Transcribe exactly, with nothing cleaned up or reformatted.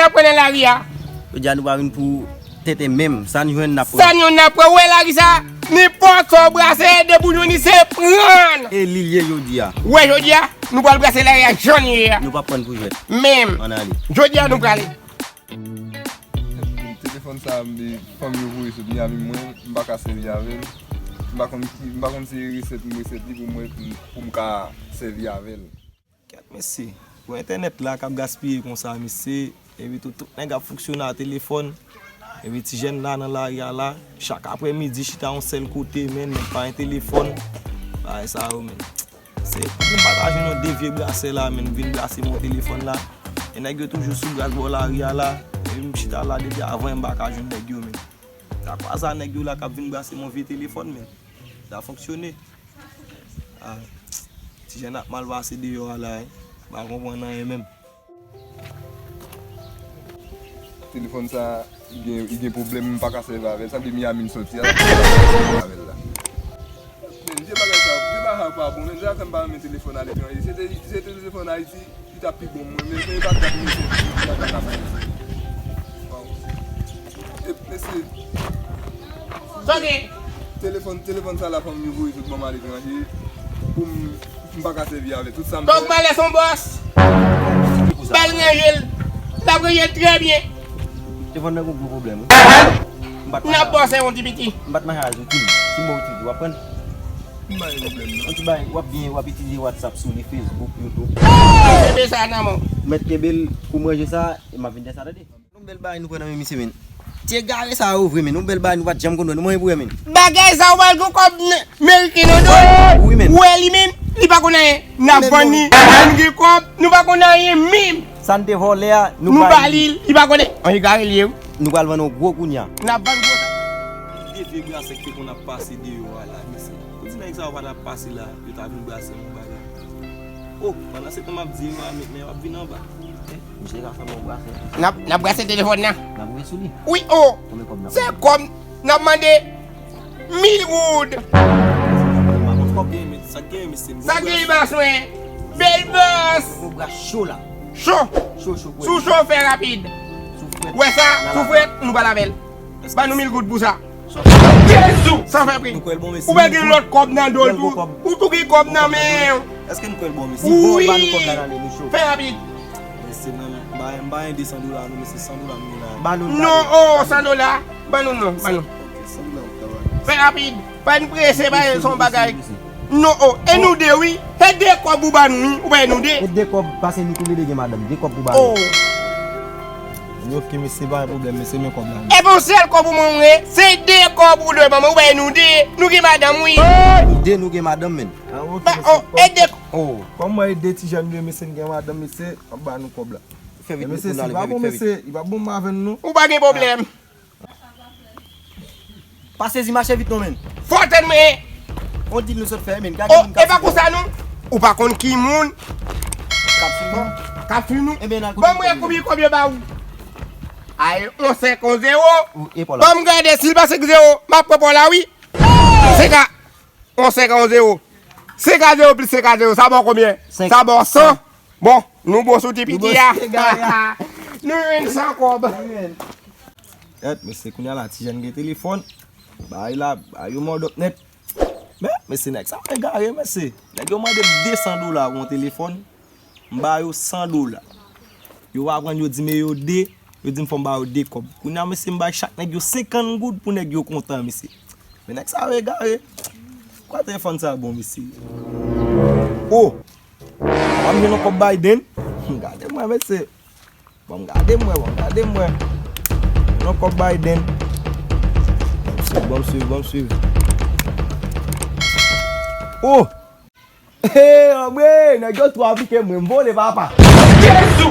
N ap pran nan lari a. Jodi a nou pa vin pou tenten menm. Sa n jwenn n ap pran. Sa n jwenn n ap pran. Ou wè lari sa? Nenpòt sa w brase, depi w jwenn li, se pran. E li l ye jodi a. Ou wè jodi a, nou pral brase lari a jan l ye a. Nou p ap pran pou jwèt. Menm. Ann ale. Jodi a nou prale. Telefòn sa, fanm yo voye sot Miami mwen, m pa ka sèvi avè l. M pa konn ki, m pa konn si resèt m resèt li pou mwen, pou m, pou m ka sèvi avè l. Kèt mesye, pou entènèt la k ap gaspiye konsa mesye, epi tou, tout nèg ap fonksyone a telefòn, epi ti jèn la nan lari a la, chak aprèmidi chita yon sèl kote, menn, nèg pa gen telefòn, bagay sa yo, menn. Se pou m pa ta jwenn yon de vye brasè la, menn, vin brase m yon telefòn la, e nèg yo toujou sou gaz bò lari a la, epi m chita la depi avan m pa ka jwenn nèg yo, menn. Sa kwa sa nèg yo la k ap vin brase m yon vye telefòn, menn. Sa fonksyone. Ah, ti jèn ap mal pase deyò a la, eh. M pa konprann anyen menm. Telefòn sa, li gen, li gen pwoblèm, m pa ka sèvi avè l. Sa vle Miami m soti a, m pa ka sèvi avè l la. Men, vye bagay sa, vye bagay sa pa bon, men. Se sa fè m pa renmen telefòn aletranje. Si se te, si se te telefòn Ayiti, li t ap pi bon mwen, men, men bagay sa pou mesye, bagay sa pou mesye. Waw. E, mesye. Sa w gen? Telefòn, telefòn sa la fanm yo voye sot ban m aletranje. Pou m, m pa ka sèvi avè tout sa m fè. Kòk malè son bòs. Ba l ranje l. L ap ranje l trè byen. Telefòn nan gon gwo pwoblèm, wi. M pa t N ap bòse yon ti piti. M pa t mache a zouti m. Si m ba w itilize, w ap pran. M pa gen pwoblèm, non. Yon ti bagay, w ap byen, w ap itilize WhatsApp sou li, Facebook, YouTube. Kenbe sa nan men w. Mèt kenbe l kou m ranje sa, e m ap vin dèyè sa, tande. Yon bèl bagay nou pran nan men misye, menn. Ti egare sa yo vre, menn. Yon bèl bagay nou pa t janm konn wè. Nou manyen pou wè, menn. Bagay sa yo pral gon kòb n-, meriken nan do l. Wi, menn. Ou wè li menm, li pa konn anyen. N ap vann li, nou gen kòb, nou pa konn anyen menm. Sa n te vòlè a, nou ba li. Li pa konnen. An egare li ye, wi. Nou pral vann yon gwo kounye a. N ap vann gwo. De vye brasè ki te konn ap pase deyò a la, mesye. Ou di nèg sa yo pa t ap pase la, yo ta vin brase yon bagay. Oh, pandan se tan m ap di yo a, men, men yo ap vin anba. Eh, misye ka fè m yon brasè. N ap, n ap brase telefòn nan. N ap voye sou li. Wi, oh. Konbyen kòb n ap Se kòb n ap mande. Mil goud. Sa k gen, mesye? Sa k gen, bas mwen? Bèl bas. Gwo bras cho la. Cho. Cho, cho, Si w cho, fè rapid. Si w frèt, Wè sa, si w frèt, nou pral avè l. Ban nou mil goud pou sa. Jezi! San fè pri. Nou kwè l bon, mesye. Ou pa gen lòt kòb nan do l tou. Ou tou gen kòb nan men w. Èske nou kwè l bon, mesye? Wi. Bon, ban nou kòb la, n ale, nou cho. Fè rapid. Mesye, nan, m pa, m pa gen de san dola, non, mesye, san dola m gen la. Ban nou l. Non, oh, san dola. Ban nou l, non, ban nou. Ok, san dola m ka ba nou. Fè rapid. Pa n prese, pa se yon bagay. Non, oh, e nou de, wi. Se de kòb ou ba nou, wi. Ou pa e nou de. E de kòb, pase nou toulede gen madanm. De kòb pou ba nou. Oh. Yo, ok, mesye, pa gen pwoblèm, mesye, men kòb la. E bon, sèl kòb ou ban mwen, se de kòb ou dwe ban mwen, ou pa e nou de. Nou gen madanm, wi. Nou de, nou gen madanm, menn. Ah, ok, Ba, mesye, oh, e de kòb. Oh. Kòm mwen e de ti jèn yo, mesye, n gen madanm, mesye, ap ba nou kòb la. Fè vit, mesye, si pa bon, mesye, i pa bon m avè n, non. Ou pa gen pwoblèm. Pa sezi, mache vit non, menn. Fò tèt mwen. On dil nou sot fè, menn. Gade moun k ap fini. Oh, e pa konsa non. Ou pa konn ki moun k ap fini nou. K ap fini nou. Ebyen, n al kote. Ban mwen konbyen kòb yo ba ou. Ay, on senk, on zewo. Ban m gade si l pa senk zewo. M ap pran pa w la, wi. Senk a, on senk a, on zewo. Senk a zewo plis senk a zewo, sa ba w konbyen? Senk. Sa ba w san. Bon, nou bon sou ti piti a. Nou bon sou ti egare a. Nou jwenn san kòb. Kèt, mesye, kounye a la, ti jèn gen telefòn. Bagay la, bagay yo mòdòp nèt. Men, mesye, nèg sa egare, mesye. Nèg yo mande m de san dola pou yon telefòn. M ba yo san dola. Yo pa pran, yo di men yo de. Yo di m fò m ba yo de kòb. Kounye a, mesye, m bay chak nèg yo senkant goud pou nèg yo kontan, mesye. Men nèg sa yo egare. Kwa telefòn sa bon, mesye? Oh! Ban m jwenn yon kòb Biden. Gade mwen, mesye. Ban m gade mwen, ban m gade mwen. Yon kòb Biden. Ban m swiv, ban m swiv, ban m swiv. Oh! Hey, anmwe, nèg yo twò aplike mwen, m vole, papa. Jezi!